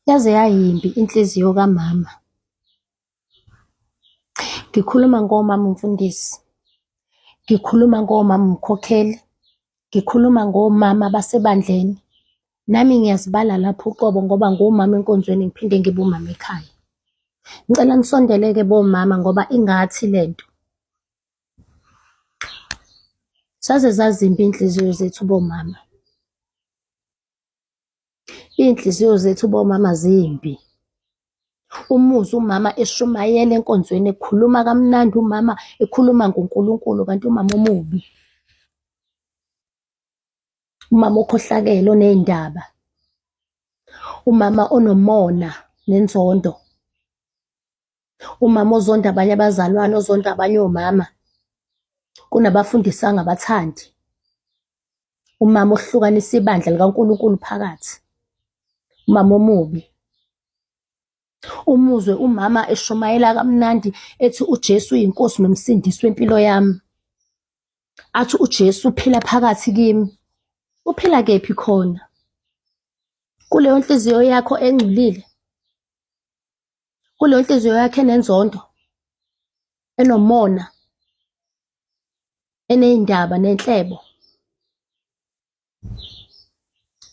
Yaze yayimbi inhliziyo kamama. Ngikhuluma ngomama umfundisi, ngikhuluma ngomama umkhokheli, ngikhuluma ngomama basebandleni. Nami ngiyazibala lapho uqobo ngoba ngiwumama enkonzweni ngiphinde ngibe umama ekhaya. Ngicela nisondele-ke bomama ngoba ingathi le nto. Zaze zazimbi iy'nhliziyo zethu bomama. Iy'nhliziyo zethu bomama zimbi. Umuzwe umama eshumayela enkonzweni ekhuluma kamnandi umama ekhuluma ngoNkulunkulu kanti umama omubi. Umama okhohlakele oney'ndaba. Umama onomona nenzondo. Umama ozonda abanye abazalwane, ozonda abanye omama. Kunabafundisi angabathandi. Umama ohlukanisa ibandla likaNkulunkulu phakathi. Umama omubi. Umuzwe umama eshumayela kamnandi ethi uJesu uyinkosi nomsindisi wempilo yami. Athi uJesu uphila phakathi kimi. Uphila kephi khona? Kuleyo nhliziyo yakho engcolile. Kuleyo nhliziyo yakho enenzondo, enomona, eney'ndaba nenhlebo.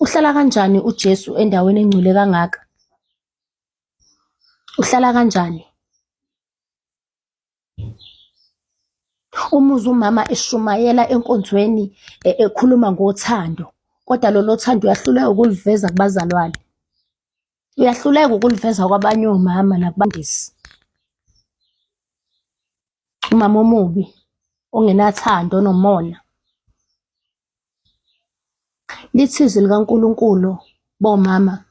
Uhlala kanjani uJesu endaweni engcwele kangaka? Uhlala kanjani? Umuzwe umama eshumayela enkonzweni e, ekhuluma ngothando, kodwa lolo thando uyahluleka ukuluveza kubazalwane. Uyahluleka ukuluveza kwabanye omama nakubandisi. Umama omubi ongenathando onomona. Lithi izwi likaNkulunkulu bomama,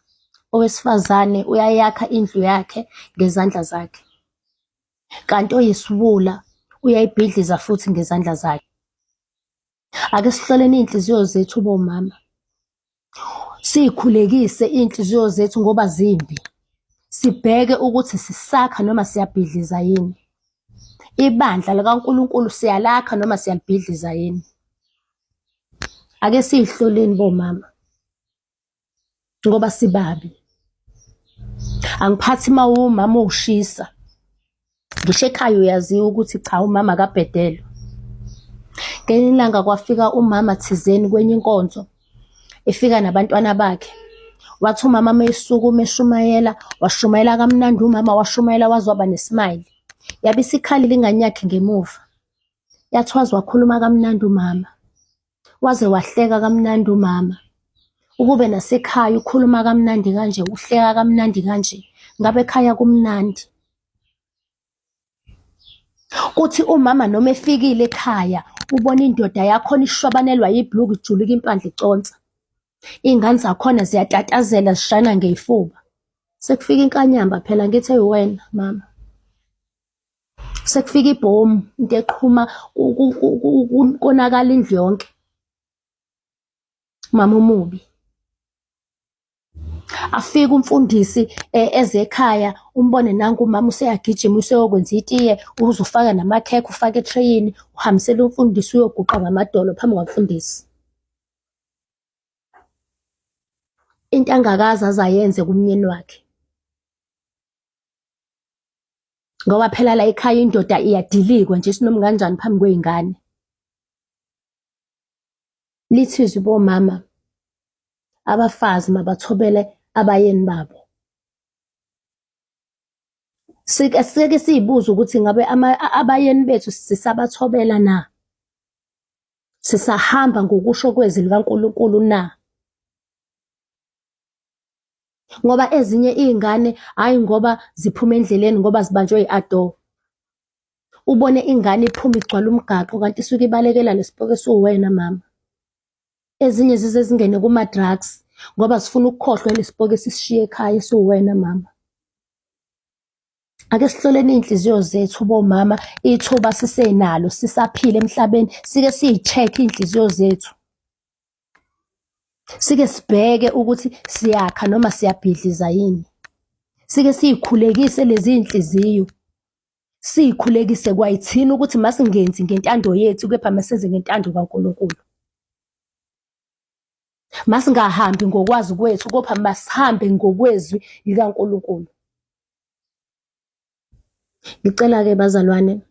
owesifazane uyayakha indlu yakhe ngezandla zakhe, kanti oyisiwula uyayibhidliza futhi ngezandla zakhe. Ake sihloleni iy'nhliziyo zethu bomama, siyikhulekise iy'nhliziyo zethu ngoba zimbi, sibheke ukuthi sisakha noma siyabhidliza yini. Ibandla likaNkulunkulu siyalakha noma siyalibhidliza yini? Ake siyihloleni bomama ngoba sibabi. Angiphathi uma uwumama uwushisa. Ngisho ekhaya uyaziwa ukuthi cha umama akabhedelwa. Ngelinye ilanga kwafika umama thizeni kwenye inkonzo efika nabantwana bakhe. Wathi umama uma esukuma eshumayela, washumayela kamnandi umama washumayela waze waba nesmayili. Yabe isikhalile ingane yakhe ngemuva. Yathi waze wakhuluma kamnandi umama. Waze wahleka kamnandi umama. Ukube nasekhaya ukhuluma kamnandi kanje, uhleka kamnandi kanje, ngabe ekhaya kumnandi. Kuthi umama noma efikile ekhaya ubona indoda yakhona ishwabanelwa yibhuluku ijuluka impandla iconsa. Iy'ngane zakhona ziyatatazela zishayana ngey'fuba. Sekufika inkanyamba phela ngithi eyi wena mama. Sekufika ibhomu into eqhuma konakala indlu yonke. Mama omubi. Afike umfundisi e, eze ekhaya umbone nangu umama useyagijima useyokwenza itiye uze ufaka namakhekhe ufake ethreyini uhambisela umfundisi uyoguqa ngamadolo phambi kwamfundisi. Into angakaze azayenze kumnyeni wakhe. Ngoba phela la ekhaya indoda iyadilikwa nje sinoma kanjani phambi kwey'ngane. Lithi izwi bomama abafazi mabathobele abayeni babo. Sike sike siyibuze ukuthi ngabe abayeni bethu sisabathobela na? Sisahamba ngokusho kwezwi likaNkulunkulu na? Ngoba ezinye iy'ngane hhayi ngoba ziphuma endleleni ngoba zibanjwe i-adore. Ubone ingane iphuma igcwala umgaqo kanti isuke ibalekela lesipoki esiwuwena mama. Ezinye zize zingene kuma-drugs ngoba zifuna ukukhohlwa lesipoki esisishiye ekhaya esiwuwena mama. Ake sihloleni iy'nhliziyo zethu bomama, ithuba sisenalo sisaphila emhlabeni, sike siyi-check-e iy'nhliziyo zethu. Sike sibheke ukuthi siyakha noma siyabhidliza yini. Sike siyikhulekise lezi iy'nhliziyo. Siyikhulekise kwayithina ukuthi masingenzi ngentando yethu kepha masenze ngentando kaNkulunkulu. Masingahambi ngokwazi kwethu, kodwa masihambe ngokwezwi likaNkulunkulu. Ngicela-ke bazalwane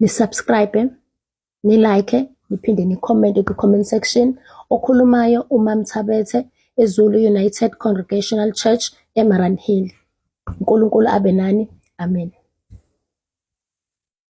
ni-subscribe, ni-like, niphinde ni-comment kwi-comment section. Okhulumayo uMam Thabethe eZulu United Congregational Church eMariannhill. uNkulunkulu abe nani. Amen.